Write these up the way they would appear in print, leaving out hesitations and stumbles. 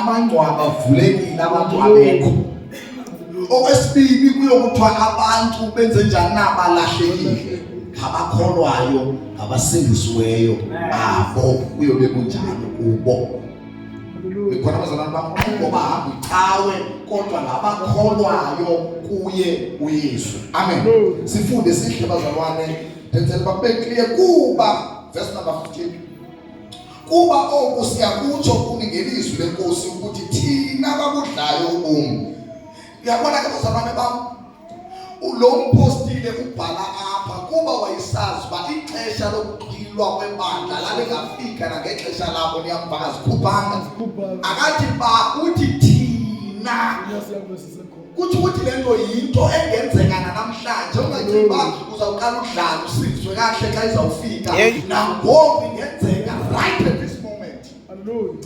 Amangcwaba avulekile, abantu abekho. Okwesibini, kuyokuthiwa abantu benze njani na? Balahlekile. Ngabakholwayo, ngabasindisiweyo abo, kuyobe kunjalo kubo. Nikhona abazalwane bam? Ayingoba hamba icawe, kodwa ngabakholwayo kuye uYesu. Amen. Sifunde sihle bazalwane, ndenzela uba kube clear. Kuba verse number 15, kuba oku siyakutsho kuni ngelizwi lenkosi, ukuthi thina babudlayo ubomi. Uyabona ke bazalwane bam, lo mpostile ubhala apha kuba wayesazi uba ixesha lokuxhilwa kwebandla lalingafika nangexesha labo. Niyamva, akazikhuphanga, akathi ba, uthi thina. Kuthi ukuthi le nto yinto engenzeka nanamhlanje. Ungacingi uba uzawuqala udlala usindiswe kakuhle xa izawufika. Nangoku ingenzeka, right at this moment.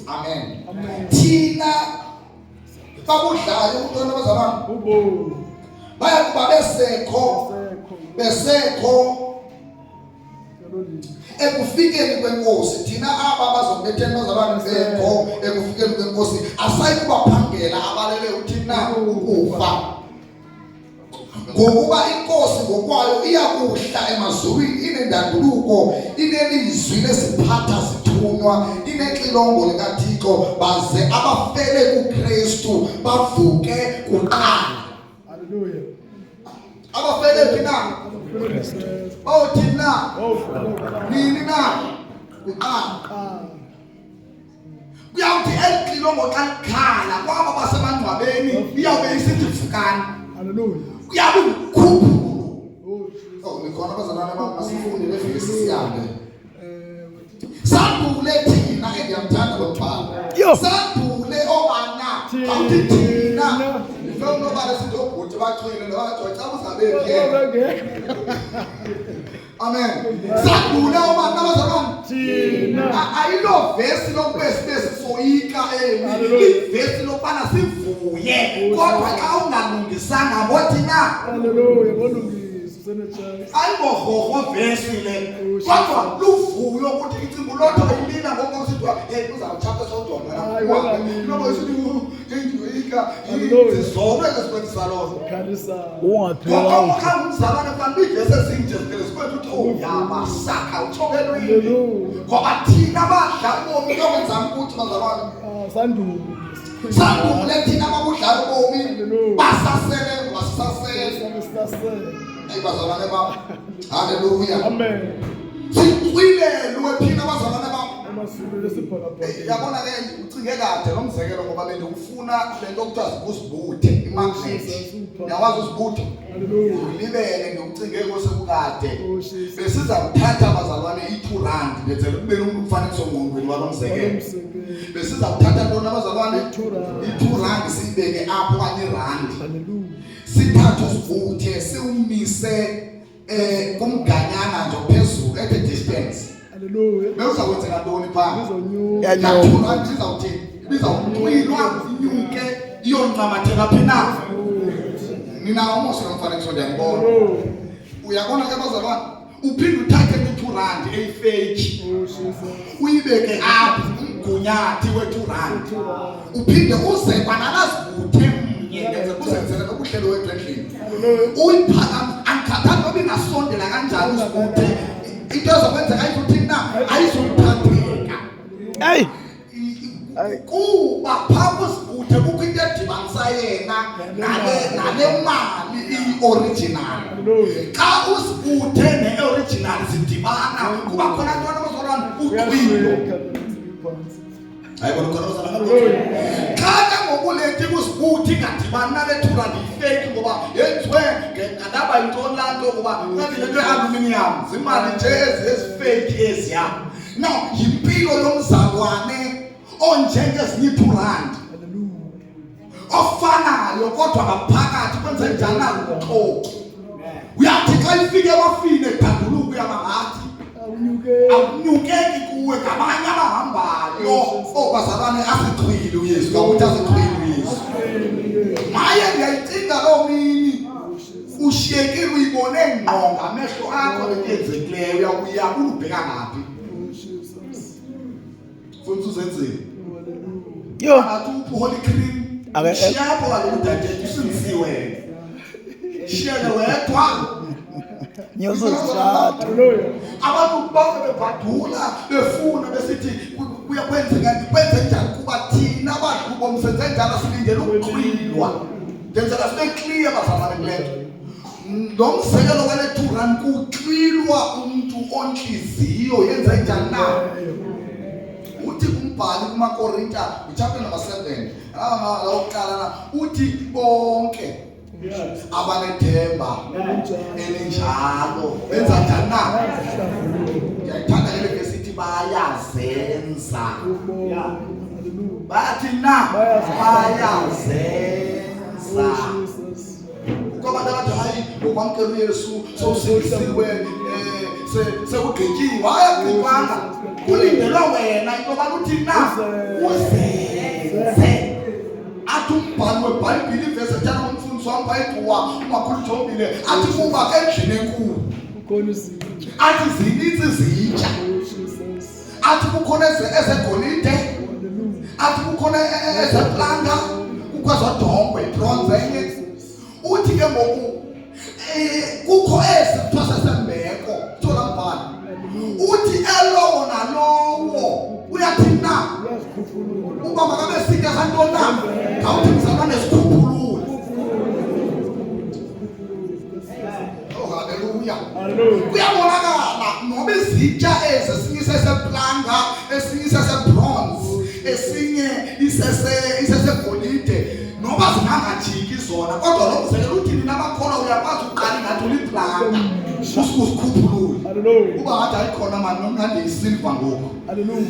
Amen. Thina babudlayo umntwana, abazalwane, baya kuba besekho ekufikeni kwenkosi. Thina aba bazobetheni, bazalwane, bekho ekufikeni kwenkosi, asayi kubaphangela abalele uthini na? Ukufa. Ngokuba inkosi ngokwayo iyakuhla emazulwini inendanduluko, inelizwi lesiphatha sithunywa, inexilongo likaThixo, baze abafele kuKristu bavuke kuqala. Hallelujah. Abafele phi na? Bawuthini na? Nini na? Kuqala. Kuyawuthi eli xilongo xa likhala kwaba basemangcwabeni, iyawube isithi vukani. Hallelujah. Kuyabe kukhuphulo. Oh, Jesus. Oh, nikhona abazalwane bam? Masifunde le vesi sihambe. Sandule thina, endiyamthanda lo mbhalo. Yo. Sandule obana? Awuthi thina. Ndife unobala sithi obhuti baxhwile nobajoca xa uzabephi yena. Amen. Sandule obana, abazalwane? Thina. Ayilo vesi lokube sibe sisoyika eli, livesi lokubana sivuye. Kodwa xa ungalungisanga ngothi na? Hallelujah. Ngolungisa usenechance. Ayingorhorho vesi le, kodwa luvuyo ukuthi icinga ulotho ilila ngoku kusithiwa hey, uzawutshata sodonga. Hayi, wena. Lobo isithi ndiyoyika. Hallelujah. Zizonto ezikwenzisa loo nto. Khalisa. Ungaphela. Ngoba xa ngumzalwane, fanele iivesi ezinje zivele zikwenza uthi, oh, yamasaka utshobelwini. Hallelujah. Ngoba thina badla ubomi kuyokwenzani ukuthi, bazalwane? Ah, sandule. Sandule thina babudlala ubomi. Hallelujah. Basasele ngoba sisasele. Sasele. Eyi bazalwane bam, halleluya. Amen. Sicwilelwe phina, bazalwane bam? Emazulwini esibhakabhakeni. Yabona ke, ucinge kade lo mzekelo ngoba bendiwufuna le nto kuthiwa zikuzibuthe, imagnet. Uyakwazi uzibuthe? Hallelujah. Ulibele, ndiwucinge kosekukade. Oh, Jesus. Besiza kuthatha, bazalwane, i-2 rand, ndenzela ukubeni umntu umfanekiso ngqondweni walo mzekelo. Umzekelo. Besiza kuthatha ntoni, abazalwane? I-2 rand. I-2 rand siyibeke apho, okanye irandi. Hallelujah. Sithathe usibuthe, siwumise kumganyana nje phezulu at a distance. Hallelujah. Bewuza kwenzeka ntoni phaa? Izonyuka. Yanyuka. 2 rand izawuthini? Ibizawuncwilwa, inyuke, iyoncamathela phi na? Ninawo mos lo mfanekiso, ndiyambona. Oh, Uyabona ke bazalwane, uphinde uthathe kwi-2 rand eyifake, oh, Jesus. uyibeke apho umgunyathi we-2 rand, uphinde uze kwanalazibuthe mnye, ndenze kuzenzele nobuhlelo wethu endlini. Hallelujah. Uyiphakam, andikhathali noba ingasondela kanjani usibuthe, into ezokwenzeka ayizuthini na? Ayizuthatheka. Hey. Kuba phaa kuzibuthe kukho into edibanisa yena nale mali iyi-original. Hallelujah. Xa uzibuthe ne-original zidibana, kuba khona ntona, bazalwane? Ucwilo. Uyasheka phansi. Hayi bona, khona bazalwane, xa ke ngoku le nto ikuzibuthe ingadibani nale 2 rand yifake, ngoba yenziwe ngandaba yintoni laa nto, ngoba ngathi le nto ye-aluminium, zimali nje ezi ezifake eziya. Now yimpilo yomzalwane onjengezinye i-2 rand. Hallelujah. Ofanayo, kodwa ngaphakathi kwenze njani na? Ubuxoki. Uyathi xa ifike emafini edanduluka, uyaba ngathi Awunyuke. Akunyukeki kuwe, ngabanye abahambayo. Oh bazalwane, asixhwili uYesu, ngakuthi asixhwili uYesu. Maye, ndiyayicinga loo mini ushiyekile, uyibone ngqo ngamehlo akho le nto yenzekileyo, uyakuyabula ubheka ngaphi? Oh, Jesus. Futhi uzenzile. Hallelujah. Yho. Angathi uphi uholy cream. Shiyapho kaloku udadethu usindisiwe. Shiyeke wedwa. Nyosozithathu. Abantu bonke bebhadula befuna besithi kuya kwenzeka kwenze njani kuba thina bantu kubo senze njani silindele ukuxhwilwa. Ndenzela sibe clear bazalwane kule nto. Lo mzekelo wale 2 rand kuxhwilwa umntu ontliziyo yenze njani na? Uthi kumbhali kumaKorinta chapter number 7 lawokuqala na uthi bonke abanethemba elinjalo benza njani na? Ndiyayithanda ke le vesi ithi bayazenza. Bayathi na? Bayazenza. Kukho abantu abathi hayi ngokwamkela uYesu sowusindisiwe sekugqityiwe. Hayi, akugqitywanga, kulindelwe wena into yobana uthi na uzenze. Athi umbhali webhayibhile ivesi ethanda umfundisi wam phayiguwa umakhulu Jobile athi kuba ke endlini enkulu athi zinintsi izitya, athi kukhona ezegolide, athi kukhona ezeplanga, kukho ezodongwe ibronze enye. Uthi ke ngoku kukho esi kuthiwa sesembeko kuthiwa laa mbhali uthi elowo nalowo uyathi na uba makabe sitya santoni na. Khawuthi mzalwane sikhuphulule. Oh, haleluya. Kuyabonakala noba izitya ezi esinye iseseplanga, esinye isesebronze, esinye isesegolide, noba zingangajiki zona, kodwa lo mzekelo uthini nabakhona uyakwazi uqala ingathi uliplanga usuke uzikhuphulule uba ngathi ayikhona mani nomnandi isilva ngoku.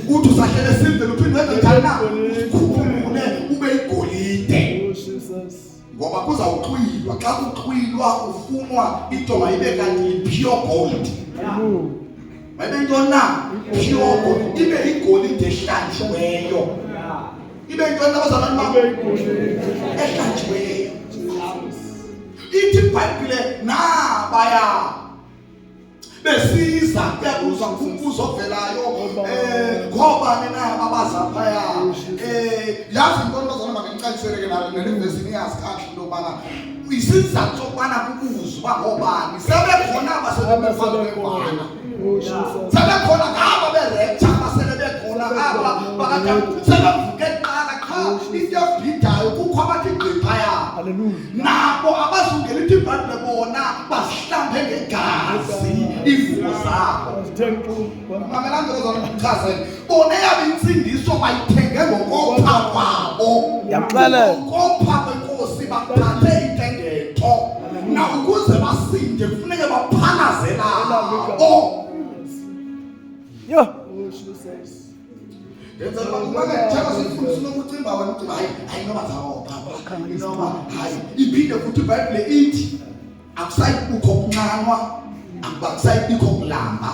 Uthi usahlele esilveni uphinde wenze njani na? Uzikhuphulule ube igolide ngoba kuzawuxwilwa. Xa kuxwilwa ufunwa into mayibe kanti yi-pure gold, mayibe yintoni na? Pure gold, ibe igolide ehlanjiweyo. Ibe yintoni nabazalwane bam? Ehlanjiweyo. Ithi ibhayibhile nabaya besiza kuyabuzwa kumbuzo ovelayo ngobani na babaza phaya. Yazi intoni bazalwane, mangicacisele ke nale vesi niyazi kakuhle into yobana isizathu sokubana kubuzwa uba ngobani sebekhona abasele befana, sebekhona ngaba be-rapture, basele bekhona aba bakade sebevuke kuqala. Qha into ebhidayo kukho abathi gqi phaya nabo abazungela ithi ibhayibhile bona bazihlambe ngegazi ivuko zabo. Mamelani ke ndichazele bona eyabo intsindiso bayithenge ngokopha kwabo. Ndiyamxelela. Ngokopha kwenkosi bathathe intengetho na ukuze basinde kufuneke baphalaze nabo. Yho. Ndenzela uba kumamele njengoba sifundisa unokucimba wena ucinga hayi hayi inoba zawopha inoba hayi iphinde futhi ibhayibhile ithi akusayi kubukho kunxanwa, akusayi kubikho kulamba.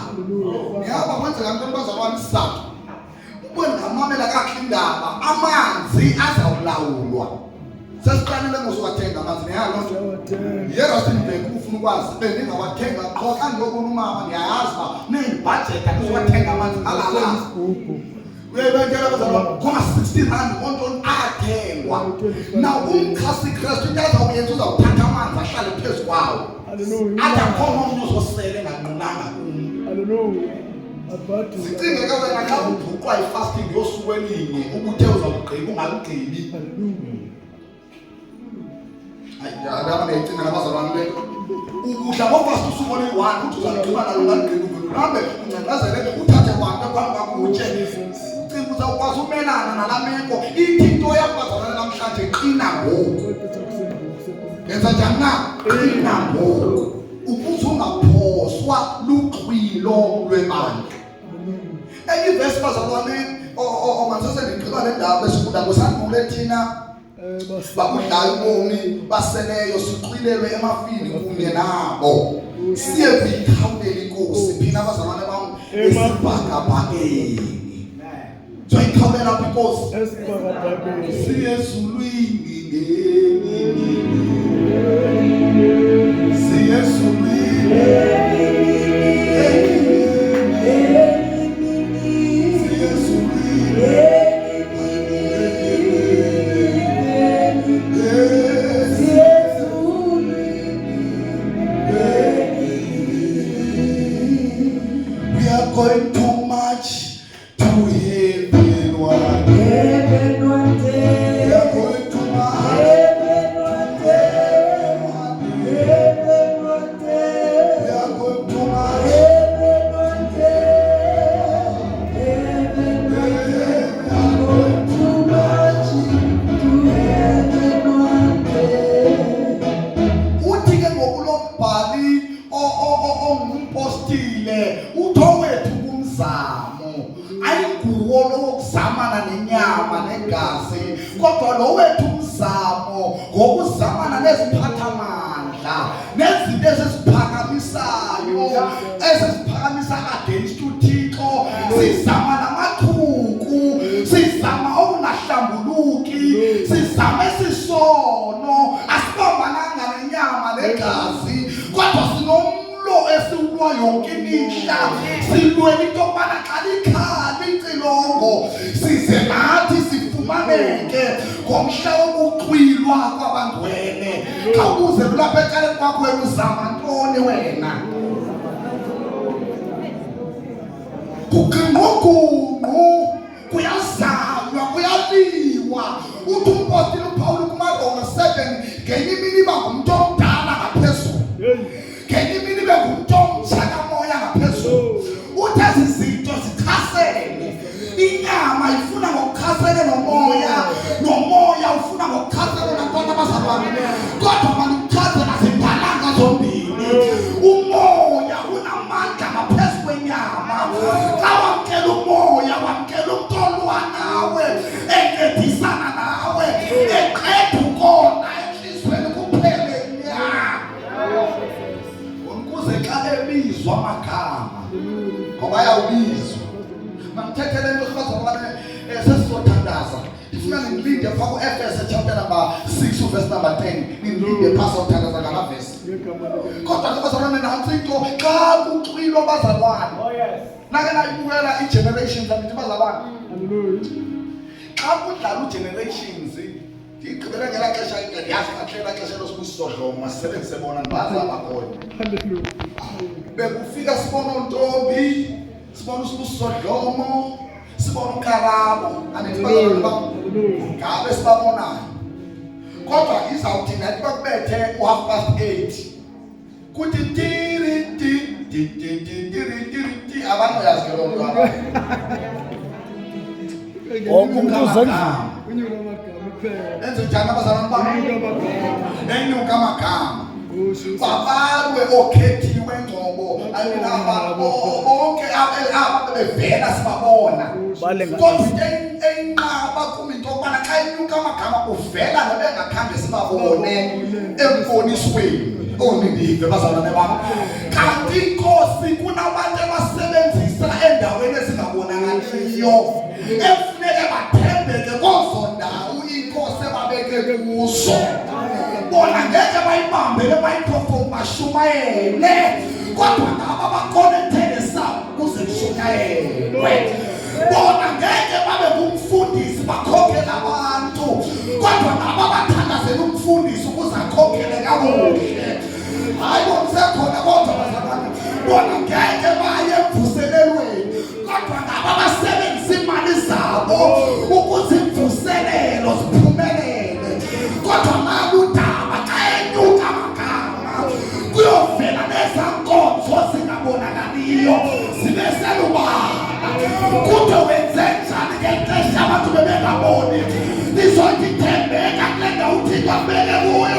Ngiyaba kwenzeka ntoni bazalwane? Isizathu ube ndingamamela kakuhle indaba amanzi azawulawulwa. Sesiqalile ngosuwathenga amanzi neyalo nto yeRustenburg ufuna ukwazi bendingawathenga qho xa ndiyobona umama ndiyayazi uba nendibhajeta ndizobathenga amanzi alala uyayibekela bazalwane khona R60 ontoni ayathengwa na umchasi Kristu into azawuyenza uzawuthatha amanzi ahlale phezu kwawo athi akhona omnye uzosele enganqunanga kum. Sicinge ke wena xa ubhuqwa i-fasting yosuku elinye ubuthe uzawugqiba ungalugqibi. Hayi, ndiyayicinga nabazalwane le nto ukudla ngofasta usuku oluyi-one uthi uzalugqiba nalo ungalugqibi uvele uhambe ungcangcazele uthathe kwanto phambi kwakho utye ucinga uzawukwazi umelana nalaa meko. Ithi into yakubazalwane namhlanje qina ngoku. Yenza njani na? Qina ngoku ukuze ungaphoswa luxhwilo lwebandla. Enye ivesi bazalwane omansese ndigqiba le ndaba besifunda kusandule thina bakudlayo ubomi baseleyo sixwilelwe emafini kunye nabo siye kuyikhawulela inkosi phina abazalwane bam esibhakabhakeni. Soyikhawulela phi inkosi? Siye ezulwini ngenini, siye ezulwini ngenini, siye ezulwini. Kodwa lo wethu umzamo ngokuzamana neziphathamandla nezinto eziziphakamisayo, eziziphakamisa against uThixo, sizama namachuku, sizama okungahlambuluki, sizama esisono. Asibambananga nenyama negazi, kodwa sinomlo esiwulwa yonke imihla, silwela into yokubana xa likhala icilongo size nathi sifumaneke ngomhla wokuxwilwa kwabangcwele. Khawubuze kulapha ecaleni kwakho, wena uzama ntoni wena? Kugingqugungqu, kuyazanywa, kuyaliwa. Uthi umpostile uPawuli kumaRoma 7, ngenye imini iba ngumntu omdala ngaphezulu, ngenye imini ibe ngumntu omtsha kamoya ngaphezulu. Uthi ezi zinto zichasene. Inyama ifuna ngokuchasene nomoya, nomoya ufuna ngokuchasene nantwana abazalwane. Kodwa manikuchazela, azidalanga zombini. Umoya unamandla ngaphezu kwenyama. Xa wamkela umoya, wamkela umntu olwa nawe, encedisana nawe, eqeda ukona entliziyweni kuphele nya. Ukuze xa ebizwa amagama, ngoba ayawubizwa. Mandithethe le nto, sibazalwane, sesizothandaza. Ndifuna nindilinde phaa ku-Efese chapter number 6 uverse number 10. Nindilinde phaa, sawuthandaza ngalaa vesi. Kodwa ke bazalwane, nantsi into: xa kuxwilwa abazalwane, nake nayibukela ii-Generations, andithi bazalwane? Xa kudlala uGenerations, ndigqibele ngelaa xesha, ndiyazi kakuhle elaa xesha losibusiso Dlomo, masisebenzise bona, ndibazi abakhoyo. Bekufika sibona uNtombi, sibona uSibusiso Dlomo, sibona uKarabo, andithi bazalwane bam? Ngabe sibabonayo. Kodwa izawuthi nathi bakubethe u-8:30, kuthi tiri ti ti ti ti tiri tiri ti. Abanoyazi ke loo nto aba. Wonke umntu amagama. Unyuka amagama kuphela. Enze njani abazalwane bam? Unyuka amagama. Enyuka amagama. Nkosi. Babalwe okhethiwe ngcobo aba bonke aba bebevela sibabona. Kodwa into eyinqaba kum into yokubana xa inyuka amagama kuvela nabengakhange sibabone embonisweni. Onindive bazalwane bam, kanti inkosi kunabantu ebasebenzisa endaweni ezingabonakaliyo, efuneke bathembeke kozo ndawo inkosi ebabeke kuzo. Bona ngeke bayibambe le microphone bashumayele, kodwa ngaba baconnectele sabo ukuze kushunyayelwe. Bona ngeke babe ngumfundisi bakhokhele abantu, kodwa ngaba bathandazela umfundisi ukuze akhokhele kakuhle. Hayi bona usekhona. Kodwa bazalwane, bona ngeke baye emvuselelweni, kodwa ngaba basebenzisa imali zabo ukuze imvuselelo ziphumelele. Kodwa maludaba xa enyuka amagama, kuyovela nezankonzo zingabonakaliyo zibe selubala. Kude wenze njani ngexesha abantu bebengaboni? Lizothi thembeka kule ndawo uThixo akubeke kuyo.